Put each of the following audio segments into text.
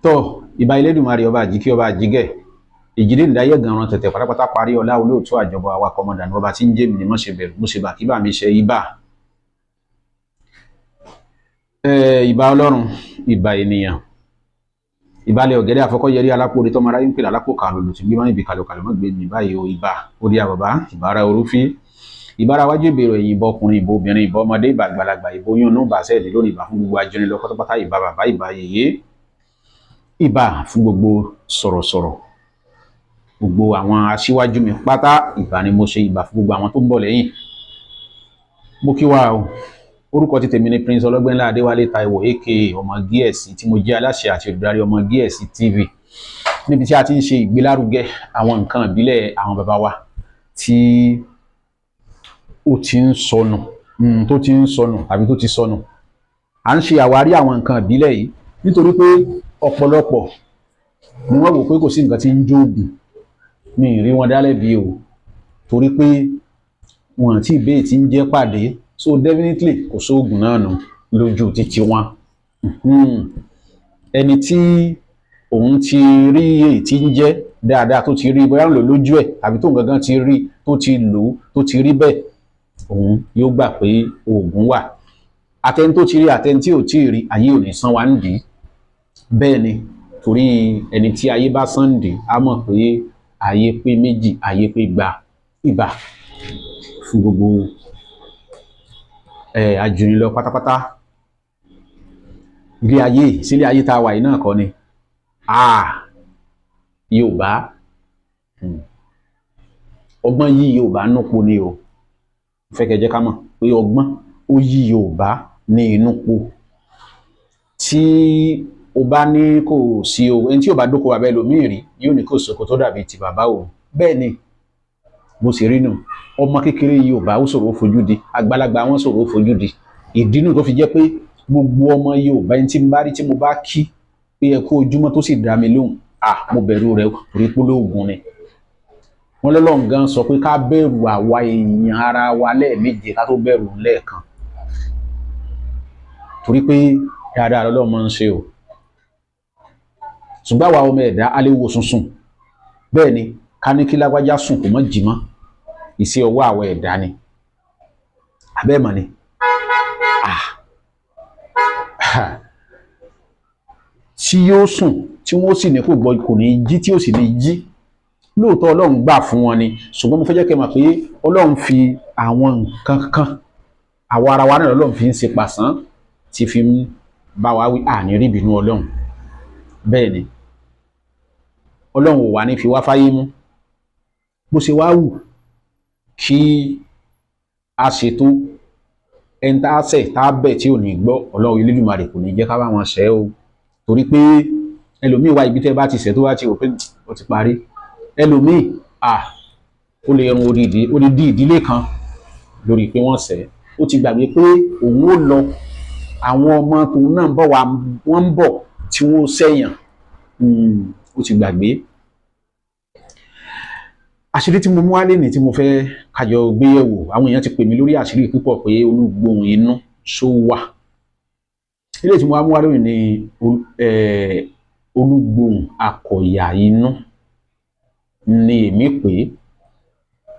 Tọ́ ìbà Elédùmarè ọba àjíkí ọba àjígẹ̀ ìjídé ìdáyé gan-an tẹ̀tẹ̀ pátápátá parí ọlá olóòtú àjọbọ awakọ̀ ọmọdànù ọba tí ń jẹ́ mi ni mọ̀ ṣe bẹ̀rù mo ṣe bà kí bà mí ṣe ibà. Ìbà Ọlọ́run, ìbà ènìyàn, ìbálẹ̀ ọ̀gẹ́dẹ́ àfọkọ́yẹrí alápòrí tọmọ aráyé ń pè lálápò kàlòlò tí gbé ibi kàlòkàlò mọ́ gbé mi báyìí o. Ìbà orí àbàbá, ìbára orúfí, ìbára wájú ìbèrò ẹ̀yìn, ìbà ọkùnrin, ìbà obìnrin, ìbà ọmọdé, ìbà àgbàlagbà, ìbà oyún inú, ìbà sẹ́ẹ̀dì lónìí, ìbà fún gbogbo ajóni lọ pátápátá, ìbà bàbá, ìbà yèyé, ìbà fún gbogbo sọ̀rọ̀sọ̀rọ̀, gbogbo àwọn aṣíwájú mi pátá, ìbà ni mo ṣe, ìbà fún gbogbo àwọn tó ń bọ̀ lẹ́yìn. Mo kí wa o. Orúkọ ti tèmi ni Prince Ọlọ́gbẹ́nlá Adéwálé Táíwò aka Ọmọ Gíẹ̀sì, tí mo jẹ́ aláṣẹ àti olùdarí Ọmọ Gíẹ̀sì TV, níbi tí a ti ń ṣe ìgbélárugẹ àwọn nǹkan ìbílẹ̀ àwọn bàbá wa tí ó ti ń sọnù, tó ti ń sọnù àbí tó ti sọnù. À ń ṣe àwárí àwọn nǹkan ìbílẹ̀ yìí nítorí pé ọ̀pọ̀lọpọ̀ ni wọ́n wò pé kò sí nǹkan tí ń jóògùn. Mi ì rí wọn dálẹ́bi o, torí pé wọn àti ìbéè tí ń jẹ́ pàdé, so definitely kò sóògùn náà nù lójú títí wọn. Ẹni tí òun ti rí èyí tí ń jẹ́ dáadáa, tó ti rí bóyá ń lò lójú ẹ̀ àbí tóun gangan ti rí, tó ti lò ó, tó ti rí bẹ́ẹ̀, òun yóò gbà pé oògùn wà. Àtẹni tó ti rí, àtẹni tí ò tí ì rí, ayé ò ní san wá ń dì í. Bẹ́ẹ̀ ni, torí ẹni tí ayé bá san ń dì í á mọ̀ pé ayé pé méjì, ayé pé gba. Ìbà fún gbogbo àjùnilọ pátápátá. Ilé ayé sílé ayé tá a wà yìí náà kọ́ ni Yorùbá ọgbọ́n yí Yorùbá núpo ni o. Fẹ́ kẹ́ jẹ́ ká mọ̀ pé ọgbọ́n ó yí Yorùbá ní inú po. Tí o bá ní kò sí o, ẹni tí ò bá dóko bàbá ẹlòmíì rí yóò ní kò sóko tó dàbí ti bàbá òun. Bẹ́ẹ̀ ni bó ṣe rí nù. Ọmọ kékeré Yorùbá ó ṣòro fojú di, àgbàlagbà wọn ṣòro fojú di. Ìdí nù tó fi jẹ́ pé gbogbo ọmọ Yorùbá, ẹni tí n bá rí tí mo bá kí pé ẹ kú ojúmọ́ tó sì dá mi lóhùn, mo bẹ̀rù rẹ̀ torí pé olóògùn ni. Wọ́n lọ́lọ́run gan sọ pé ká bẹ̀rù àwa èèyàn ara wa lẹ́ẹ̀méje ká tó bẹ̀rù lẹ́ẹ̀kan, torí pé dáadáa lọ́lọ́run máa ń ṣe o. Ṣùgbọ́n àwa ọmọ ẹ̀dá a lè wo sunsun. Bẹ́ẹ̀ ni, ká ní kí lágbájá sùn kò mọ́ jì mọ́, iṣẹ́ ọwọ́ àwọn ẹ̀dá ni. Abẹ́ mọ̀ ni tí yóò sùn tí wọ́n sì ní kò gbọ́, kò ní jí, tí ó sì ní jí. Lóòótọ́ Ọlọ́run gbà fún wọn ni, ṣùgbọ́n mo fẹ́ jẹ́ kẹ́ mọ̀ pé Ọlọ́run fi àwọn nǹkan kan, àwa ara wa náà Ọlọ́run fi ń ṣe pàṣán tí fi ń bá wa wí. Àní rí ìbínú Ọlọ́run. Bẹ́ẹ̀ ni, Ọlọ́run ò wá ní fi wá fáyé mú. Bó ṣe wá wù kí a ṣètò ẹni tá a ṣẹ̀ tá a bẹ̀ tí ò ní gbọ́, Ọlọ́run Elédùmarè kò ní jẹ́ ká bá wọn ṣẹ̀ o. Torí pé ẹlòmíì wá ibi tẹ́ bá ti ṣẹ̀ tó bá ti rò pé ó ti parí, ẹlòmíì ó lè run odidi ìdílé kan lórí pé wọ́n ṣẹ̀. Ó ti gbàgbé pé òun ó lọ, àwọn ọmọ tòun náà ń bọ̀ wá, wọ́n ń bọ̀ tí wọ́n ṣẹ̀yàn. Ó ti gbàgbé. Àṣírí tí mo mú wálé ní tí mo fẹ́ kájọ gbéyẹ̀wò, àwọn èèyàn ti pè mí lórí àṣírí púpọ̀ pé olúgbòhùn inú ṣó wà. Ilé tí mo wá mú wá lónìí ni olúgbòhùn akọ̀yà inú ni èmi pè é.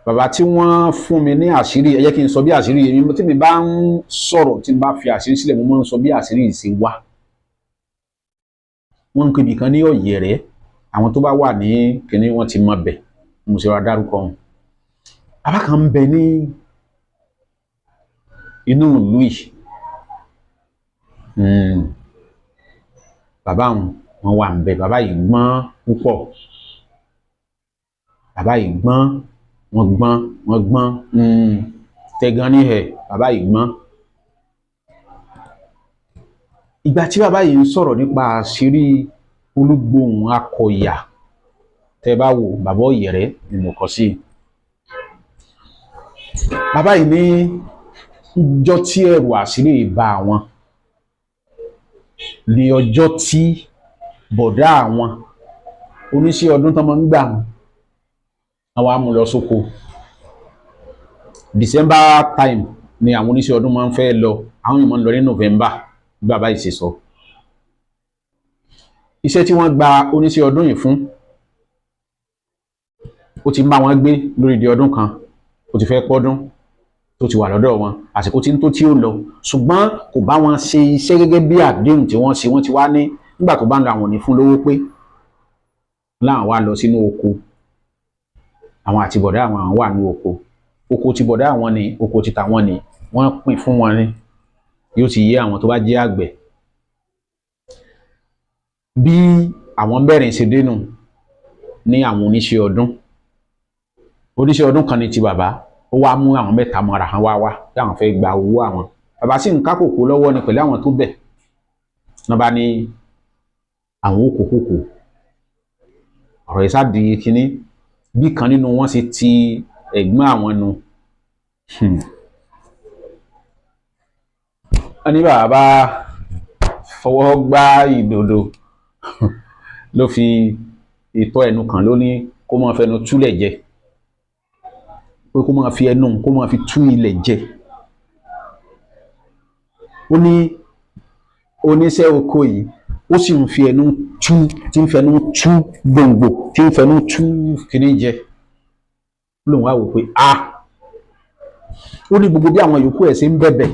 Bàbá tí wọ́n fún mi ní àṣírí, ẹ jẹ́ kí n sọ bí àṣírí èmi tí mi bá ń sọ̀rọ̀, tí n bá fi àṣírí sílẹ̀, mo máa ń sọ bí àṣírí yìí ṣe wá. Wọ́n ń pè ibì kan ní Ọ̀yẹ̀rẹ́, àwọn tó bá wà ní kinní wọ́n ti mọ bẹ̀, mo ṣe wá dárúkọ wọn. Bàbá kan ń bẹ ní inú ìlú yìí. Bàbá wọn wà ń bẹ. Bàbá yìí gbọ́n púpọ̀. Bàbá yìí gbọ́n, wọ́n gbọ́n, wọ́n gbọ́n. Tẹ̀gàn ní ẹ̀, bàbá yìí gbọ́n. Ìgbà tí bàbá yìí ń sọ̀rọ̀ nípa àṣírí olúgbòhùn akọ̀yà, tẹ́ bá wò, bàbá Ọ̀yẹ̀rẹ́ ni mo kọ sí. Bàbá yìí ní ọjọ́ tí ẹ̀rù àṣírí bá àwọn ní ọjọ́ tí bọ̀dá àwọn oníṣẹ́ ọdún tán máa ń gbà wọn, àwọn á mú lọ sóko. December time ni àwọn oníṣẹ́ ọdún máa ń fẹ́ lọ, àwọn èèyàn máa ń lọ ní November, bí bàbá yìí ṣe sọ. Iṣẹ́ tí wọ́n gba oníṣẹ́ ọdún yìí fún, ó ti ń bá wọn gbé lórí di ọdún kan, ó ti fẹ́ pọ́dún tó ti wà lọ́dọ̀ wọn. Àsìkò tí ń tó tí ó lọ, ṣùgbọ́n kò bá wọn ṣe iṣẹ́ gẹ́gẹ́ bí àdéhùn tí wọ́n ṣe. Wọ́n ti wá ní nígbà tó bá ń lọ, àwọn ò ní fún lówó pé láwọn wá lọ sínú oko. Àwọn àti bọ̀dá àwọn, àwọn wà ní oko. Oko ti bọ̀dá àwọn ni, oko ti tàwọn ni, wọ́n pín fún wọn ni. Yóò ti yé àwọn tó bá jẹ́ àgbẹ̀. Bí àwọn mẹ́rin ṣe dénú ní àwọn oníṣẹ́ ọdún, oníṣẹ́ ọdún kan ní ti bàbá, ó wá mú àwọn mẹ́ta mọ́ra hàn wá wá bí àwọn fẹ́ gba owó àwọn. Bàbá sì ń ká kòkó lọ́wọ́ ni pẹ̀lú àwọn tó bẹ̀. Wọ́n bá ní àwọn ó kó kòkó. Ọ̀rọ̀ yìí sá di kínní bí kan nínú wọn ṣe ti ẹ̀gbọ́n àwọn nu. Wọ́n ní bàbá fọwọ́ gbá ìdodo ló fi ìtọ́ ẹnu kan, ló ní kó máa fẹnu túlẹ̀ jẹ, pé kó máa fi ẹnu kó máa fi tú ilẹ̀ jẹ. Ó ní oníṣẹ́ oko yìí, ó sì ń fi ẹnu tú, tí ń fẹnu tú gbòǹgbò, tí ń fẹnu tú kíní jẹ. Lòun wá wò pé a ó ní gbogbo bí àwọn yòókù ẹ̀ ṣe ń bẹ̀bẹ̀,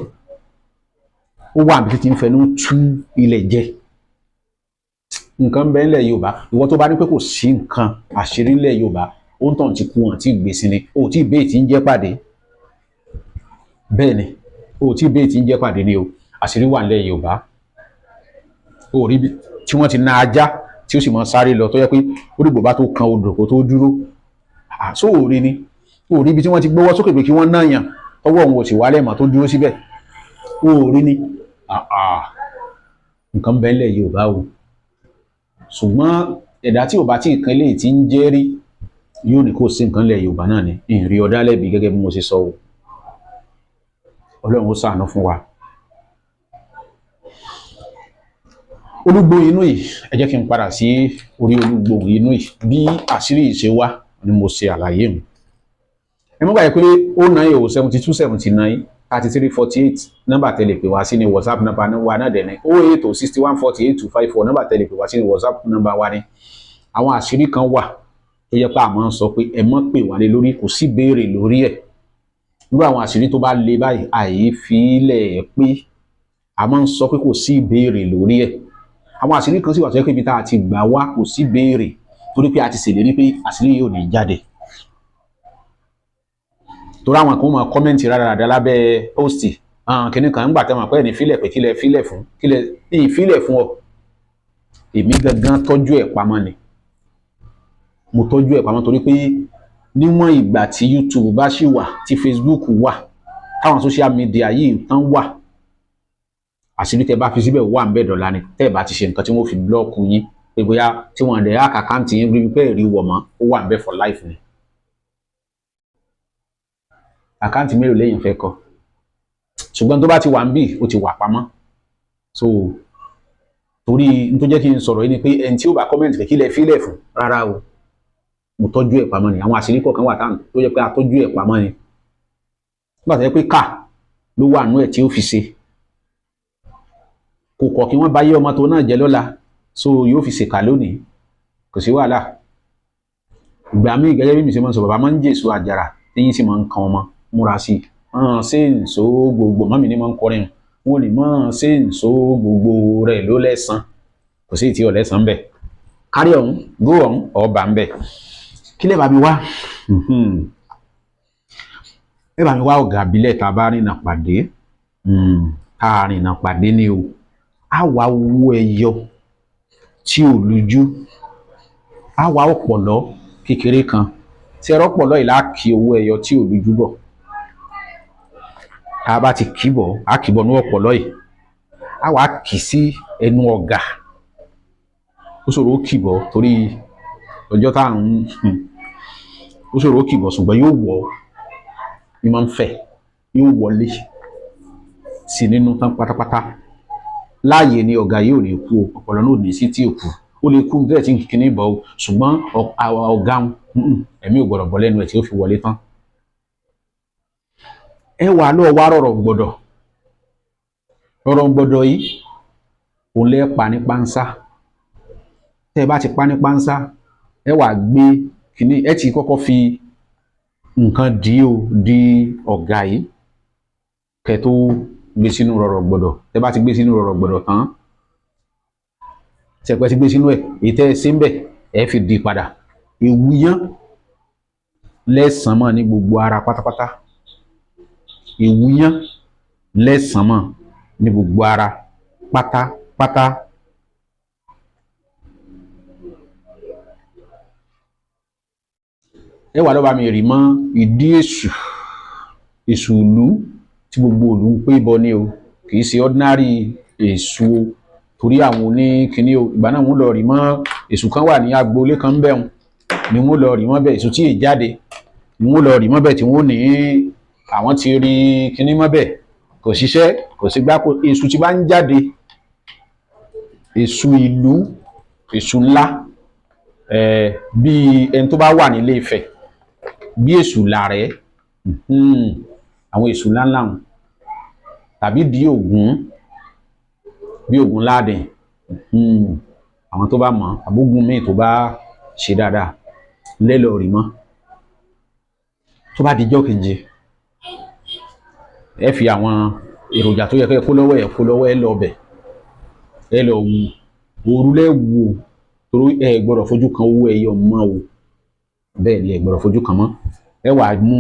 ó wà níbi tí ń fẹnu tú ilẹ̀ jẹ. Nǹkan bẹ́ẹ̀ ńlẹ̀ Yorùbá. Ìwọ tó bá ní pé kò sí nǹkan àṣírí ńlẹ̀ Yorùbá, ó ń tàn ti kú hàn tí gbèsè ni o tí bẹ́ẹ̀ tí ń jẹ́ pàdé. Bẹ́ẹ̀ ni, o tí bẹ́ẹ̀ tí ń jẹ́ pàdé ni o. Àṣírí wà ńlẹ̀ Yorùbá. O rí bí tí wọ́n ti na ajá tí ó sì máa sáré lọ, tó yẹ pé ó dìgbò bá tó kan odò kó tó dúró. Àṣó òrí ni o rí bí tí wọ́n ti gbọ́wọ́ sókè pé kí wọ́n náyàn, tọwọ́ òun ò sì wálẹ̀ mọ́ tó dúró síbẹ̀. O rí ni nǹkan bẹ́ẹ̀ ńlẹ̀ Yorùbá o. Ṣùgbọ́n ẹ̀dá tí ò bá tí nǹkan eléyìí ti ń jẹ́ rí, yóò ní kó sí nǹkan lẹ̀ Yorùbá náà ni. Ìrìn ọ̀dá lẹ́bi gẹ́gẹ́ bí mo ṣe sọ o. Ọlọ́run ó ṣàánú fún wa. Olúgbòhùn inú yìí, ẹ jẹ́ kí n padà sí orí olúgbòhùn inú yìí. Bí àṣírí yìí ṣe wá ni mo ṣe àlàyé mi. Ẹ mọ́ gbàgbé pé 090 72 79 33 48 nọ́mbà tẹ́lẹ̀ pè wá sí ní WhatsApp nọ́mbà wa náà dẹ̀ ní 080 61 48 254 nọ́mbà tẹ́lẹ̀ pè wá sí ní WhatsApp nọ́mbà wa ní. Àwọn àṣírí kan wà tó yẹ pé a máa ń sọ pé ẹ mọ́ pè wá lé lórí, kò sí béèrè lórí ẹ̀. Irú àwọn àṣírí tó bá le báyìí, àyè fi ilẹ̀ pé a máa ń sọ pé kò sí ìbéèrè lórí ẹ̀. Àwọn àṣírí kan sì wà tó yẹ pé ibi tá a ti gbà wá kò sí béèrè, torí pé a ti ṣèlérí pé àṣírí yìí ò ní jáde. Torí àwọn kan máa kọ́mẹ́ǹtì rádaràda lábẹ́ póòsì kìnnì kan ńgbà tẹ́ mọ̀ pé ẹni fílẹ̀ pé kílẹ̀ fílẹ̀ fún, kílẹ̀ ní ìfílẹ̀ fún ọ. Èmi gangan tọ́jú ẹ̀ pamọ́ ni. Mo tọ́jú ẹ̀ pamọ́ torí pé níwọ̀n ìgbà tí YouTube bá ṣì wà, tí Facebook wà, táwọn social media yìí tán wà, àṣírí tẹ́ bá fi síbẹ̀ wà ń bẹ̀ dọ̀la ni. Tẹ́ ẹ̀ bá ti ṣe nǹkan tí wọ́n fi blọ́ọ̀kù yín pé bóyá tí wọ́n dẹ̀ hack account yín rí pé rí wọ̀ mọ́, ó wà ń bẹ̀ for life ni. Àkáǹtì mélòó lẹ́yìn fẹ́ kọ? Ṣùgbọ́n tó bá ti wà ń bì, ó ti wà pamọ́. So torí n tó jẹ́ kí n sọ̀rọ̀ yìí ni pé ẹni tí ó bá kọ́mẹ̀ntì pé kí lẹ fílẹ̀ fún, rárá o, mo tọ́jú ẹ̀ pamọ́ ni. Àwọn àṣírí kọ̀ọ̀kan wà táwọn tó jẹ́ pé a tọ́jú ẹ̀ pamọ́ ni. Nígbà tó jẹ́ pé ká ló wà nú ẹ̀ tí ó fi ṣe, kò kọ̀ kí wọ́n bá yé ọmọ tó náà jẹ́ lọ́la, so yóò fi ṣèkà lónìí, kò sí wàhálà. Ìgbà míì gẹ́gẹ́ bí mi ṣe máa ń sọ, bàbá máa ń jèso àjàrà téyín sì máa ń kan ọmọ múra sí i. Ṣé ń so gbogbo mọ́mì ni máa ń kọrin, wọn ò ní mọ́ ṣé ń so gbogbo rẹ̀ ló lẹ́sàn, kò sí ìtì ọ̀lẹ́sàn bẹ̀. Kárí ọ̀hún gó ọ̀hún ọba ń bẹ̀. Kí lè bá mi wá? Ẹ bá mi wá ọ̀gá abilẹ̀ tá a bá rìnnà pàdé, tá a rìnnà pàdé ni o. Á wá owó ẹyọ tí ò lójú, á wá ọ̀pọ̀lọ́ kékeré kan tí ẹ̀rọ ọ̀pọ̀lọ́ yìí lá kí owó ẹyọ tí ò lójú bọ̀. Tá a bá ti kì bọ̀, á kì bọ̀ ní ọ̀pọ̀lọ́ yìí, á wá kì sí ẹnu ọ̀gà. Ó ṣòro ó kì bọ̀ torí ọjọ́ tá à ń ó ṣòro ó kì bọ̀, ṣùgbọ́n yóò wọ̀, ní máa ń fẹ̀, yóò wọlé sí nínú tán pátápátá. Láàyè ni ọ̀gá yìí ò ní kú o, ọ̀pọ̀lọ́ náà ò ní sí tí ò kú. Ó lè kú bẹ́ẹ̀ tí ń kíní bọ̀ o, ṣùgbọ́n ọ̀gá ẹ̀mí ò gbọ́dọ̀ bọ́ lẹ́nu ẹ̀ tí ó fi wọlé tán. Ẹ wà lọ́ọ́ wá rọ̀rọ̀ gbọ́dọ̀, rọ̀rọ̀ gbọ́dọ̀ yìí òun lẹ́ pa ní pánsá. Tẹ́ ẹ bá ti pa ní pánsá, ẹ wà gbé kìíní, ẹ ti kọ́kọ́ fi nǹkan dì ó di ọ̀gá yìí kẹ́ tó gbé sínú rọ̀rọ̀ gbọ̀dọ̀. Tẹ́ bá ti gbé sínú rọ̀rọ̀ gbọ̀dọ̀ tán, tẹ́ pẹ́ ti gbé sínú ẹ̀, èyí tẹ́ ẹ ṣe ń bẹ̀ ẹ fi di padà. Ewu yán lẹ́sàn-án mọ́ ní gbogbo ara pátápátá. Ewu yán lẹ́sàn-án mọ́ ní gbogbo ara pátápátá. Ẹ wà lọ́ba mi rì mọ́ ìdí èṣù, èṣù ìlú tí gbogbo ìlú ń pè bọ ní o, kì í ṣe ordinary èṣù o, torí àwọn oníkíní o. Ìgbà náà wọ́n lọ rì mọ́ èṣù kan wà ní agboolé kan bẹ́ẹ̀ ni wọ́n lọ rì mọ́ bẹ́ẹ̀, èṣù tí ì jáde ni wọ́n lọ rì mọ́ bẹ́ẹ̀, tí wọ́n ní àwọn ti rí kíní mọ́ bẹ́ẹ̀, kò ṣiṣẹ́, kò sí gbá, èṣù tí bá ń jáde, èṣù ìlú, èṣù ńlá, bíi ẹni tó bá wà nílé Ifẹ̀, bí èṣù làrẹ́, àwọn èṣù ńláńlá wọn, tàbí di Ògún, bí Ògún ládìn, àwọn tó bá mọ̀, àbógun míì tó bá ṣe dáadáa lẹ́lọ́ rí mọ́. Tó bá dijọ́ keje, ẹ fi àwọn èròjà tó yẹ kẹ́ kó lọ́wọ́ ẹ̀ kó lọ́wọ́, ẹ lọ bẹ̀, ẹ lọ wù òru lẹ́wù o, torí ẹ gbọ́dọ̀ fojú kan owó ẹyọ mọ́ o. Bẹ́ẹ̀ ni, ẹ gbọ́dọ̀ fojú kan mọ́. Ẹ wà mú,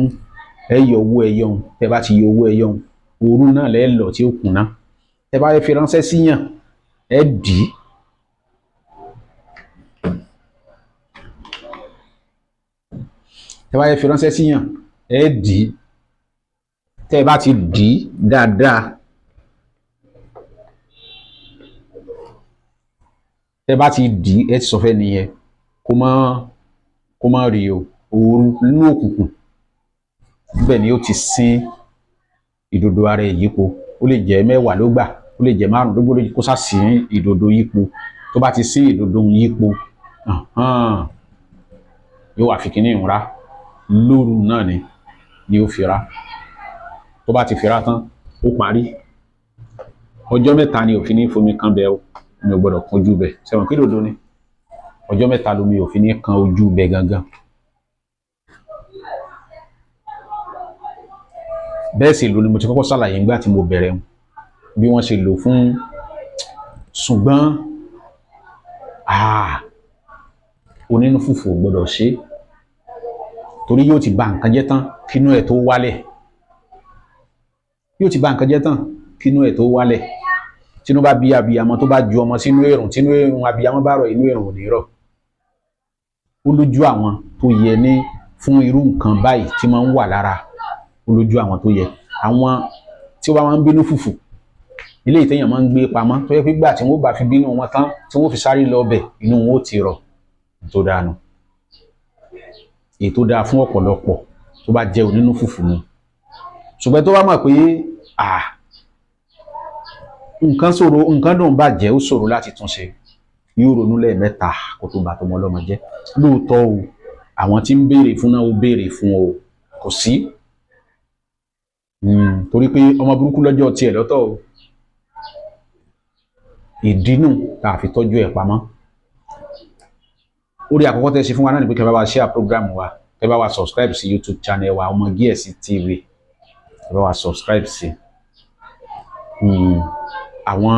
ẹ yọ owó ẹyọ ń, tẹ bá ti yọ owó ẹyọ ń, òru náà lẹ́ lọ tí ó kùnà. Tẹ bá fi ránṣẹ́ síyàn, ẹ dì í. Tẹ bá fi ránṣẹ́ síyàn, ẹ dì í. Tẹ bá ti dì í dáadáa, tẹ bá ti dì í, ẹ ti sọ fẹ́ nìyẹn kó má rí o. Òru nínú òkùnkùn bẹ́ẹ̀ ni ó ti sin ìdodo ara ẹ̀ yípo. Ó lè jẹ́ 10 ló gbà, ó lè jẹ́ 5 ló gbọ́dọ̀, kó sá sin ìdodo yípo. Tó bá ti sin ìdodo yípo, yóò wá fi kíní ìrora lóru náà ni ó fira. Tó bá ti fira tán, ó parí. Ọjọ́ 3 ni òfin ní fomi kan bẹ́ẹ̀ o, mi ò gbọ́dọ̀ kan ojú bẹ̀. Sẹ́wọ̀n kí lòdò ni? Ọjọ́ 3 lomi òfin ní kan ojú bẹ̀ gangan. Bẹ́ẹ̀ sì ló ni mo ti kọ́kọ́ ṣàlàyé nígbà tí mo bẹ̀rẹ̀ wọn bí wọ́n ṣe lò fún. Ṣùgbọ́n onínú fùfù ò gbọ́dọ̀ ṣe, torí yóò ti ba nǹkan jẹ́ tán kínú ẹ̀ tó wálẹ̀. Yóò ti ba nǹkan jẹ́ tán kínú ẹ̀ tó wálẹ̀. Tínú bá bí abiyamọ tó bá ju ọmọ sínú èrùn, tínú èrùn abiyamọ bá rọ̀, inú èrùn ò ní rọ̀. Ó lójú àwọn tó yẹ ní fún irú nǹkan báyìí tí máa ń wà lára. Ó lójú àwọn tó yẹ, àwọn tí wọ́n máa ń bínú fùfù, ilé ìtẹ̀yàn máa ń gbé pamọ́, tó yẹ pé gbà tí wọ́n bá fi bínú wọn tán, tí wọ́n fi sáré lọ bẹ̀, inú wọn ó ti rọ̀. Tó dáa nu, èyí tó dáa fún ọ̀pọ̀lọpọ̀ tó bá jẹ́ onínú fùfù ni. Ṣùgbọ́n tó bá mọ̀ pé nǹkan ṣòro, nǹkan dùn bàjẹ́, ó ṣòro láti tún ṣe, yóò ronú lẹ́ẹ̀mẹ́ta kó tó bà tọmọ ọlọ́mọ jẹ́. Lóòótọ́ o, àwọn tí ń béèrè fún náà ó béèrè fún o, kò sí, torí pé ọmọ burúkú lọ́jọ́ tiẹ̀ lọ́tọ̀ o. Ìdínú tá a fi tọ́jú ẹ̀ pamọ́. Orí àkọ́kọ́ tẹ́ ṣe fún wa náà ni pé kẹ́ bá wa share program wa, kẹ́ bá wa subscribe sí YouTube channel wa, Ọmọ Gíẹ̀sì TV, kẹ́ bá wa subscribe sí. Àwọn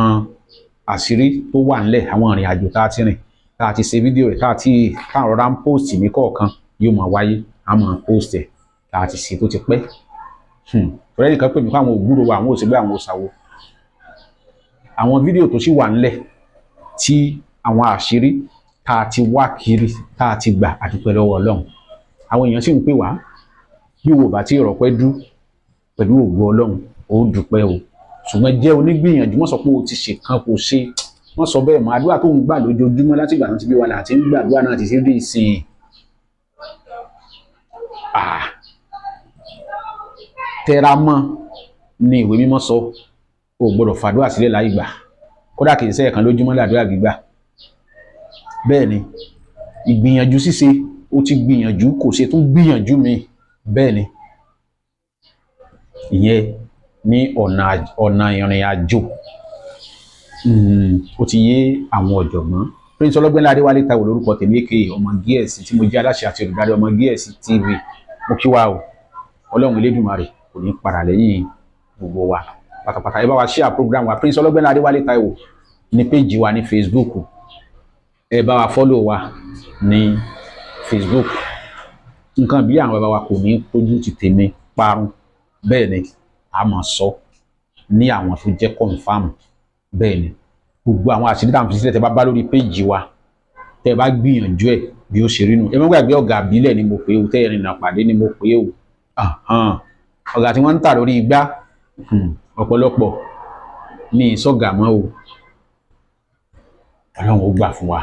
àṣírí tó wà nílẹ̀, àwọn ìrìn àjò tá a ti rìn, tá a ti ṣe fídíò rẹ̀, tá a ti tá a rọra ń post ní kọ̀ọ̀kan, yóò máa wáyé, a máa post ẹ̀ tá a ti ṣe tó ti pẹ́. Ọ̀rẹ́ nìkan pè mí fún àwọn ògbúrò wa, àwọn òṣèlú, àwọn òṣàwò. Àwọn fídíò tó sì wà nílẹ̀ tí àwọn àṣírí tá a ti wá kiri, tá a ti gbà, àdúpẹ́ lọ́wọ́ Ọlọ́run. Àwọn èèyàn sì ń pè wá, bí wo bá ti rọ̀pẹ́ dú pẹ̀lú ògo Ọlọ́run, ó dúpẹ́ o. Ṣùgbọ́n jẹ́ onígbìyànjú, wọ́n sọ pé o ti ṣe kan kò ṣe, wọ́n sọ bẹ́ẹ̀ mọ́. Àdúrà tó ń gbà lójoojúmọ́ láti ìgbà náà ti bí wa láti ń gbàdúrà náà ti ṣe rí ìsìn. Tẹra mọ́ ni ìwé mímọ́ sọ, o gbọ́dọ̀ fàdúrà sílẹ̀ láì gbà. Kódà kì í ṣe ẹ̀kan lójúmọ́ làdúrà gbígbà. Bẹ́ẹ̀ ni ìgbìyànjú ṣíṣe, o ti gbìyànjú kò ṣe tún gbìyànjú mi. Bẹ́ẹ̀ ni ìyẹn ní ọ̀nà ìrìn àjò. Ó ti yé àwọn ọ̀jọ̀gbọ́n. Prince Ọlọ́gbẹ́nlá Adéwálé Táíwò lórúkọ tèmi, aka Ọmọ Gíẹ̀sì, tí mo jẹ́ aláṣẹ àti olùdarí Ọmọ Gíẹ̀sì TV. Mo kí wa o, Ọlọ́run Elédùmarè kò ní padà lẹ́yìn gbogbo wa pátápátá. Ẹ bá wa share program wa. Prince Ọlọ́gbẹ́nlá Adéwálé Táíwò ní page wa ní Facebook. Ẹ bá wa follow wa ní Facebook. Nǹkan bí àwọn bàbá wa kò ní tójú ti tèmi parun. Bẹ́ẹ̀ ni a máa sọ ní àwọn tó jẹ́ confam. Bẹ́ẹ̀ ni gbogbo àwọn àṣírí tá à ń fi sílẹ̀, tẹ́ bá bá lórí page wa, tẹ́ bá gbìyànjú ẹ̀ bí ó ṣe rí nù. Ẹ má gbàgbé, ọ̀gá àbílẹ̀ ni mo pè é o, tẹ́ ìrìnà pàdé ni mo pè é o. Ọ̀gá tí wọ́n ń tà lórí igbá, ọ̀pọ̀lọpọ̀ ní ìsọ̀gà mọ́ o. Ọlọ́run ó gbà fún wa.